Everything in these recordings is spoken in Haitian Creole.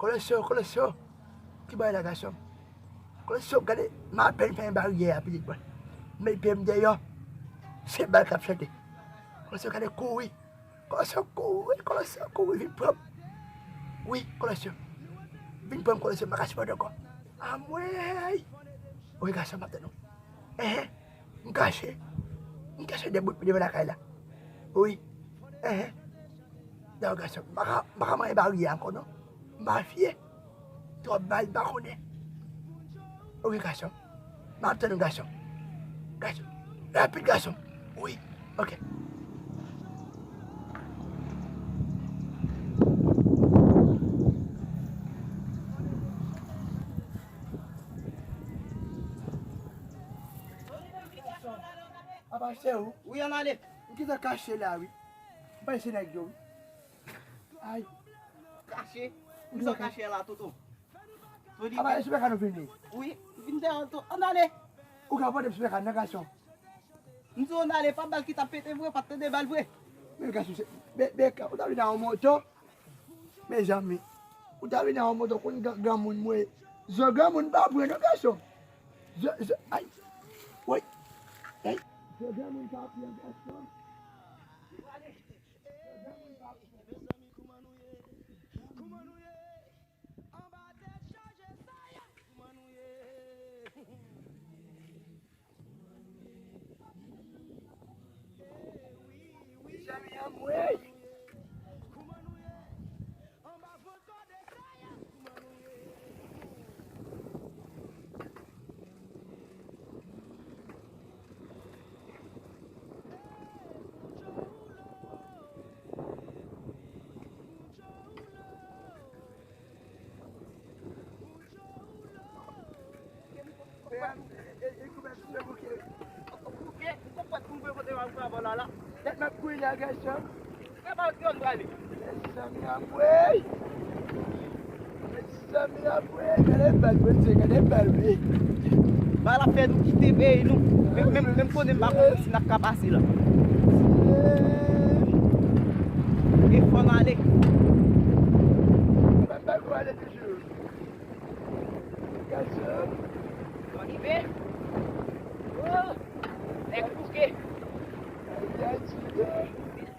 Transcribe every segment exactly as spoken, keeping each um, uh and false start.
Kolosyo, Kolosyo. Ki bagay la, gason? Kolosyo, gade, m apèn fè yon baryè a, pitit mwen. Men pye m deyò. Se bal k ap chante. Kolosyo, gade, kouri. Kolosyo, kouri, Kolosyo, kouri, vin pran m. Wi, Kolosyo. Vin pran m, Kolosyo, m pa ka sipòte ankò. Anmwey! Wi, gason, m ap tann ou. Enhen. M kache. M kache de bout devan lakay la. Wi. Enhen. Dayè, gason, m pa ka, m pa ka manyen baryè a ankò, non. M pa fye. Twòp bal, m pa konnen. Oke, gason. M ap tann ou, gason. Gason. Rapid, gason. Wi. Oke. Apa, se ou? Wi, ann ale. M gentan kache la, wi. M pa se nèg yo, wi. Ay. Kache? Ou sa kache la, Toto? Apa, e sou pèka nou vini? Wi, m vin dèyè w, Toto. Ann ale. Ou ka pote m sou pèka, non, gason? M di w ann ale, pa bal ki t ap pete vre, pa t tande bal vre. Men gason, se, be, be, ou ta vin a yon moto? Mezanmi, ou ta vin a yon moto konn gran, granmoun mwen. Zo granmoun pa pran non, gason. Zo, zo, ay. Woy. Ay. Zo granmoun pa pran, gason. Zo granmoun pa pran. Mezanmi, anmwey! Tèt m ap kouye la, gason. Mezanmi, anmwey. Mezanmi, anmwey. Gade bal, mesye, gade bal, wi. Bal ap fè nou kite peyi nou. Men, men, men m konnen m pa konnen si n ap ka pase la. E fò n ale. Mwen pa gou ale toujou. Gason. Olive. Oh, nèg bouke. Ay, ay, ay.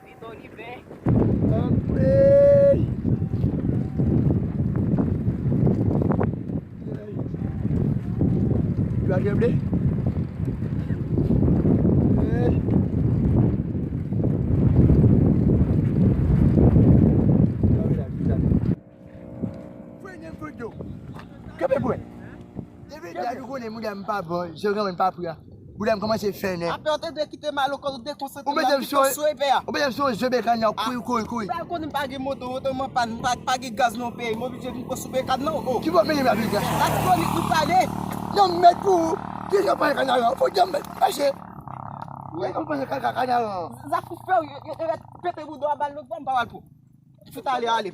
Vit, Olive. Anmwey. Ay. Yo a tremble. Ay. Yo a tremble. Premye foto. Kenbe bwè. Depi dat ou konnen mouda m pa bon, je renmen pa pri a. Mouda m kòmanse fè nè. Apre w te dwe kite m ale, ou dekonsantre m la, pito sou epè a. Ou mete m sou je bekàn nan, kouri, kouri, kouri. Ou pa konnen m pa gen moto, moto m an pàn, m pa, pa gen gaz nan peyi, m oblije vin pran sou bekàn nan, oh. Ki bò mete m la vin gaz? Latibonit nou prale. Non, m mèt pou ou. Ki jan pale kanaran? Fò di m mèt mache. Wi, m pale kanaran. Zafou fè w, yo, yo, yo mèt pete bouda w a bal lòt bò, m pa pral pou. Fout ale, ale.